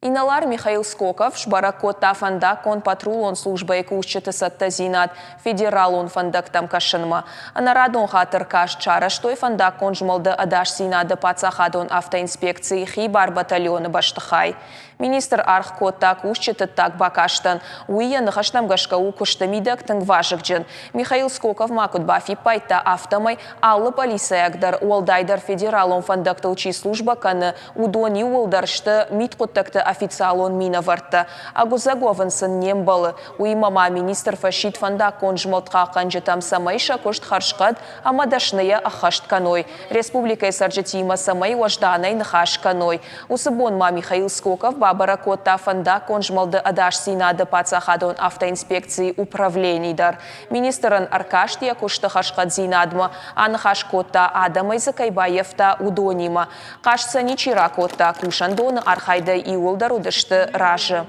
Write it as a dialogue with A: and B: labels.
A: Инӕлар Михаил Скоков сбӕрӕг кодта фӕндаггон патрулон службӕйы кусджыты цӕттӕдзинад федералон фӕндӕгтӕм кӕсынмӕ. Ӕнӕрадон хатт ӕркаст сарӕзтой фӕндаггон змӕлды ӕдасдзинады паддзахадон автоинспекцийы хибар батальоны бӕстыхай. Министр аргъ кодта кусджыты ддаг бакастӕн. Уый йӕ ныхӕстӕм гӕсгӕ у куысты мидӕг тынг вазыгджын. Михаил Скоков ма куыд бафиппайдта, афтӕмӕй алы полицейаг дӕр, уӕлдайдӕр федералон фӕндӕгтыл чи службӕ кӕны, Уыдон иууылдӕр сты мидхъуыддӕгты официалон минӕвӕрттӕ. Ӕгуыдзӕг уӕвын сын не мбӕлы. Уыимӕ ма министр фӕсидт фӕндаггон змӕлд хъахъхъӕнджытӕм, цӕмӕй сӕ куыст хӕрзхъӕд ӕмӕ дӕсныйӕ ӕххӕст кӕной, республикӕйы цӕрджытимӕ цӕмӕй уӕзданӕй ныхас кӕной. Уыцы бон ма Михаил Скоков бабӕрӕг кодта фӕндаггон змӕлды ӕдасдзинады паддзахадон автоинспекцийы управлени дӕр. Министрӕн ӕркаст йӕ куысты хӕрзхъӕддзинадмӕ, аныхас кодта, адӕмӕй дзы кӕй баййӕфта, уыдонимӕ. Хъаст сӕ ничи ракодта, кусӕндоны архайдӕй иууылдӕр уыдысты разы.